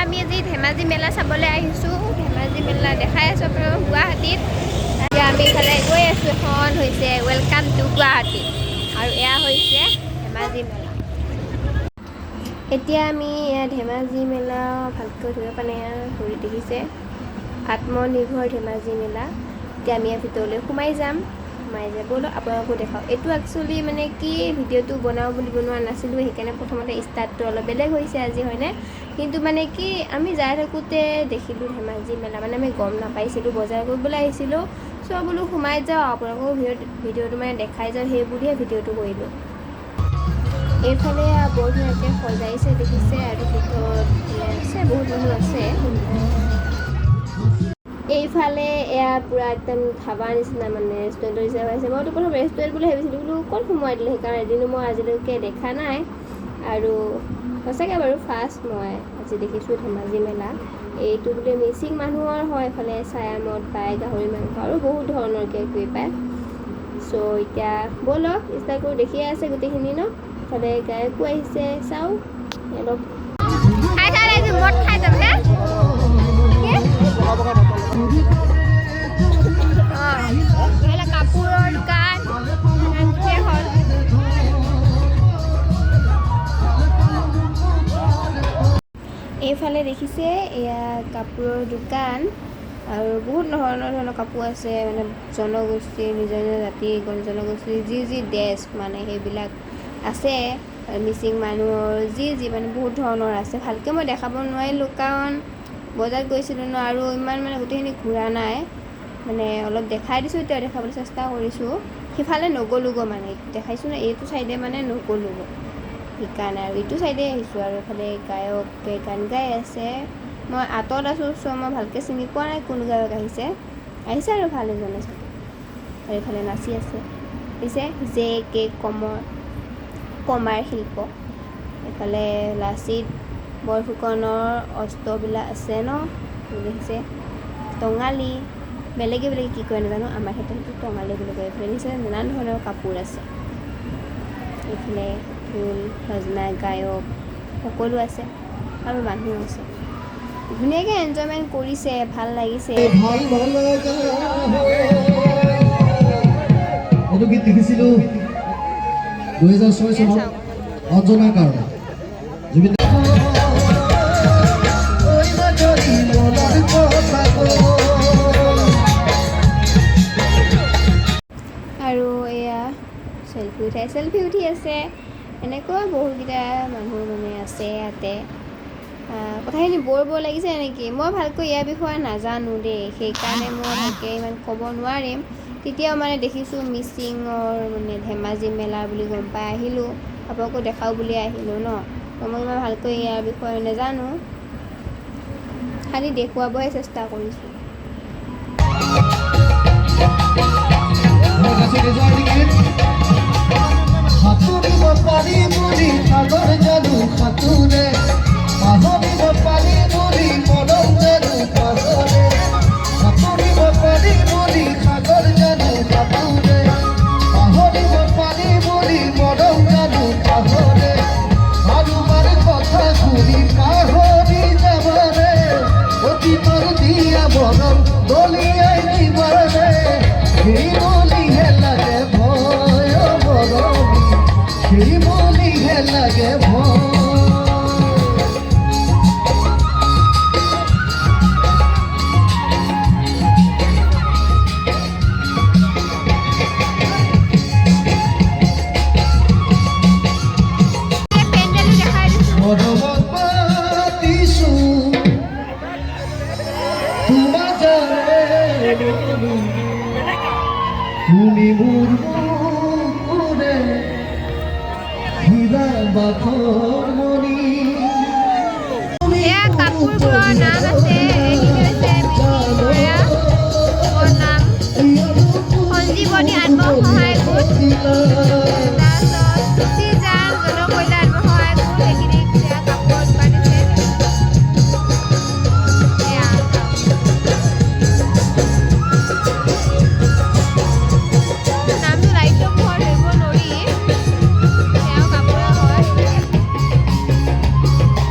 আমি আজি ধেমাজি মেলা চাবলৈ আহিছোঁ। ধেমাজি মেলা দেখাই আছোঁ আপোনালোকক গুৱাহাটীত। এতিয়া আমি ইফালে গৈ আছোঁ। এখন হৈছে welcome to Guwahati আৰু এয়া হৈছে ধেমাজি মেলা। এতিয়া আমি এয়া ধেমাজি মেলা ভালকৈ ধৰিব পৰা নাই। এয়া ঘূৰি দেখিছে, আত্মনিৰ্ভৰ ধেমাজি মেলা। এতিয়া আমি ইয়াৰ ভিতৰলৈ সোমাই যাম। সোমাই যাব ব'লক, আপোনালোকো দেখাওঁ। এইটো একচুৱেলি মানে কি, ভিডিঅ'টো বনাওঁ বুলি বনোৱা নাছিলোঁ, সেইকাৰণে প্ৰথমতে ষ্টাৰ্টটো অলপ বেলেগ হৈছে আজি, হয়নে? কিন্তু মানে কি, আমি যাই থাকোঁতে দেখিলোঁ ধেমাজি মেলা, মানে আমি গম নাপাইছিলোঁ। বজাৰ কৰিবলৈ আহিছিলোঁ, চ' বোলো সোমাই যাওঁ, আপোনালোকো ভিডিঅ'টো মানে দেখাই যাওঁ, সেই বুলিহে ভিডিঅ'টো কৰিলোঁ। এইফালে বৰ ধুনীয়াকৈ সজাইছে, দেখিছে। আৰু ভিতৰত মানে আছে, বহুত মানুহ আছে। এইফালে এয়া পূৰা একদম ধাবা নিচিনা, মানে ৰেষ্টুৰেণ্টৰ নিচিনা হৈছে। মইতো প্ৰথম ৰেষ্টুৰেণ্ট বুলি ভাবিছিলোঁ, বোলো ক'ত সোমোৱাই দিলে। সেইকাৰণে এদিনো মই আজিলৈকে দেখা নাই আৰু সঁচাকৈ বাৰু ফাৰ্ষ্ট মই আজি দেখিছোঁ ধেমাজি মেলা। এইটো বোলে মিচিং মানুহৰ হয়। এইফালে চায়ামত পায়, গাহৰি মাংস আৰু বহুত ধৰণৰ কিবা কিবি পায়। চ' এতিয়া ব'লক, ষ্টাৰ্ট কৰোঁ। দেখিয়ে আছে গোটেইখিনি ন? ইফালে গায়কো আহিছে, চাওঁ অলপ। খাই খাই মদ খাই যাম হে। কি? অঁ, এইফালে কাপোৰৰ দোকান গোটেইখন। এইফালে দেখিছে, এয়া কাপোৰৰ দোকান আৰু বহুত ধৰণৰ ধৰণৰ কাপোৰ আছে। মানে জনগোষ্ঠীৰ নিজৰ নিজৰ জাতি জনগোষ্ঠীৰ যি যি ড্ৰেছ, মানে সেইবিলাক আছে। মিচিং মানুহৰ যি যি মানে বহুত ধৰণৰ আছে। ভালকৈ মই দেখাব নোৱাৰিলোঁ, কাৰণ বজাৰত গৈছিলোঁ ন আৰু ইমান মানে গোটেইখিনি ঘূৰা নাই। মানে অলপ দেখাই দিছোঁ, এতিয়া দেখাবলৈ চেষ্টা কৰিছোঁ। সিফালে নগ'লোগৈ, মানে দেখাইছোঁ ন, এইটো চাইডে মানে নগ'লোগৈ সেইকাৰণে আৰু এইটো চাইডে আহিছোঁ। আৰু এইফালে গায়কে গান গাই আছে। মই আঁতৰত আছোঁ, চ' মই ভালকৈ চিনি পোৱা নাই কোন গায়ক আহিছে। আহিছে আৰু ভাল এজনে চাগে। আৰু এইফালে নাচি আছে, পিছে জে কে কমাৰ শিল্প। এইফালে লাচিত বৰফুকনৰ অস্ত্ৰবিলাক আছে ন, দেখিছে। টঙালি, বেলেগে বেলেগে কি কয় নাজানো, আমাৰ ক্ষেত্ৰত সেইটো টঙালি বুলি কয়। এইফালে দেখিছে, নানান ধৰণৰ কাপোৰ আছে। এইফালে ঢোল বাজনা, গায়ক সকলো আছে আৰু মানুহো আছে। ধুনীয়াকৈ এনজয়মেণ্ট কৰিছে, ভাল লাগিছে। ভাল নলগা এইটো গীত লিখিছিলোঁ 2006 চনত অঞ্জনাৰ কাৰণে, জুবিন। ঐ মাধুৰী মনৰ কথা কৈ। আৰু এয়া চেলফি উঠাই, চেলফি উঠি আছে। এনেকুৱা বহুতকেইটা মানুহ মানে আছে ইয়াতে। কথাখিনি বৰ বৰ লাগিছে নেকি? মই ভালকৈ ইয়াৰ বিষয়ে নাজানো দেই, সেইকাৰণে মই ভালকৈ ইমান ক'ব নোৱাৰিম। তেতিয়াও মানে দেখিছোঁ মিচিঙৰ মানে ধেমাজি মেলা বুলি গম পাই আহিলোঁ, আপোনালোকো দেখাওঁ বুলি আহিলোঁ ন। তো মই ইমান ভালকৈ ইয়াৰ বিষয়ে নাজানো, খালি দেখুৱাবহে চেষ্টা কৰিছোঁ। মই গাইছোঁ নিজৰ এটি গীত। সাঁতুৰিব পাৰি বুলি সাগৰ জানো সাঁতোৰে? পাহৰিব পাৰি বুলি মৰম জানো পাহৰে? সাঁতুৰিব পাৰি বুলি সাগৰ জানো সাঁতোৰে? পাহৰিব পাৰি বুলি মৰম জানো পাহৰে? কাৰোবাৰ কথা শুনি পাহৰি যাবাৰে? অতীতৰ দিয়া মৰম দলিয়াই দিবাৰে? সেই বুলিহে লাগে ভয় মৰমী, সেই বুলিহে লাগে ভয়। পেণ্ডেলো দেখাই দিছোঁ। মৰমত মাতিছো তোমাক জানে, তুমি মোৰ বুকুৰে হীৰা বাখৰ মণি। এয়া কাপোৰবোৰৰ নাম আছে। এইখিনি হৈছে মিচিং নাম, সঞ্জীৱনী আত্মসহায়ক গোট, তাৰপিছত কুচিজান জনকল্যাণ আত্মসহায়ক গোট। সেইখিনি এয়া কাপোৰৰ দোকান আছে। এয়া চাওক। নামটো লাইটৰ পোহৰ ধৰিব নোৱাৰি। এয়াও কাপোৰৰ হয়।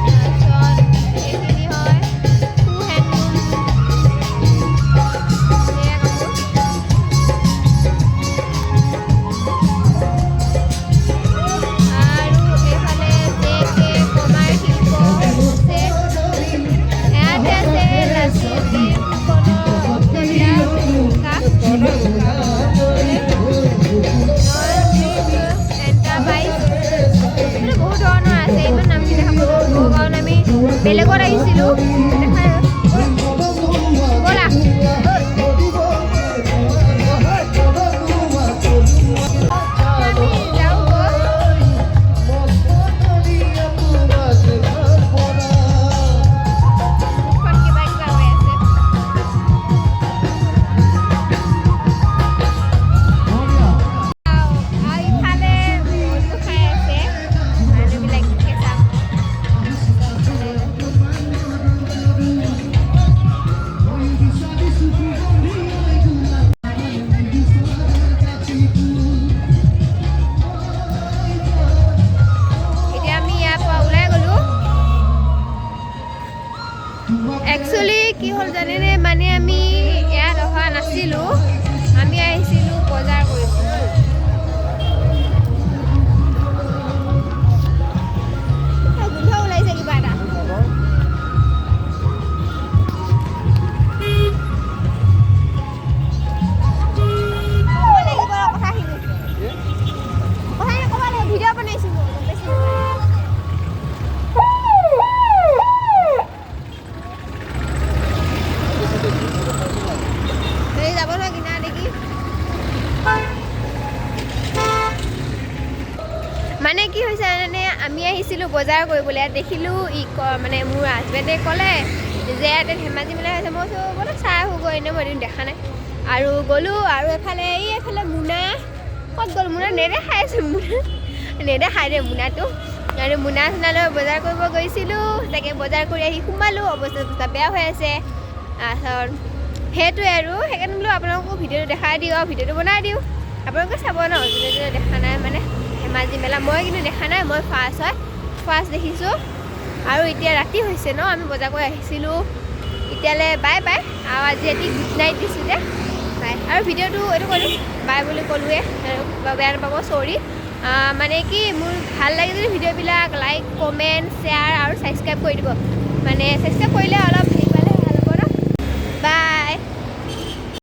তাৰপিছত এইখিনি হ'ল বেলেগত আহিছিলোঁ। দেখাই ব'লা। আমি যাওঁ গৈ। মুখখন কিবা কিবা হৈ আছে। আৰু ইফালে মধু খাই আছে মানুহবিলাক চাওক। এতিয়া আমি ইয়াৰ পৰা ওলাই গ'লোঁ। একচুৱেলি কি হ'ল জানেনে? মানে আমি ইয়াত অহা নাছিলোঁ, আমি আহিছিলোঁ বজাৰ কৰিবলৈ। এই গোন্ধ ওলাইছে কিবা এটা। ক'ব লাগিব ৰ কথাখিনি। কথাখিনি ক'ব লাগিব, ভিডিঅ' বনাইছোঁ মই, গম পাইছে? এই যাব নহয় কিনা নেকি। মানে কি হৈছে জানেনে? আমি আহিছিলোঁ বজাৰ কৰিবলৈ। ইয়াত দেখিলোঁ ই ক মানে মোৰ হাজবেণ্ডে ক'লে যে ইয়াতে ধেমাজি মেলা হৈছে। মই কৈছোঁ, বোলো চাই আহোঁগৈ, এনেই মই এদিন দেখা নাই। আৰু গ'লোঁ। আৰু এফালে এই এফালে মোনা ক'ত গ'ল? মোনা নেদেখাই আছোঁ, মোনা নেদেখাই দেই মোনাটো। আৰু মোনা চোনা লৈ বজাৰ কৰিব গৈছিলোঁ। তাকে বজাৰ কৰি আহি সোমালোঁ, অৱস্থা অৱস্থা বেয়া হৈ আছে। তাৰপাছত সেইটোৱে আৰু সেইকাৰণে বোলো আপোনালোককো ভিডিঅ'টো দেখাই দিওঁ আৰু ভিডিঅ'টো বনাই দিওঁ, আপোনালোকে চাব ন, যোনে যোনে দেখা নাই। মানে ধেমাজি মেলা মই কিন্তু দেখা নাই, মই ফাৰ্ষ্ট হয়, ফাৰ্ষ্ট দেখিছোঁ। আৰু এতিয়া ৰাতি হৈছে ন, আমি বজাৰ কৰি আহিছিলোঁ। এতিয়ালৈ বাই বাই। আৰু আজি ৰাতি গুড নাইট দিছোঁ যে, বাই। আৰু ভিডিঅ'টো এইটো ক'লোঁ, বাই বুলি ক'লোৱে আৰু বেয়া নাপাব, চৰি। মানে কি, মোৰ ভাল লাগে যদি ভিডিঅ'বিলাক লাইক, কমেণ্ট, শ্বেয়াৰ আৰু ছাবস্ক্ৰাইব কৰি দিব। মানে ছাবস্ক্ৰাইব কৰিলে অলপ হেৰি পালে ভাল হ'ব ন। বাই।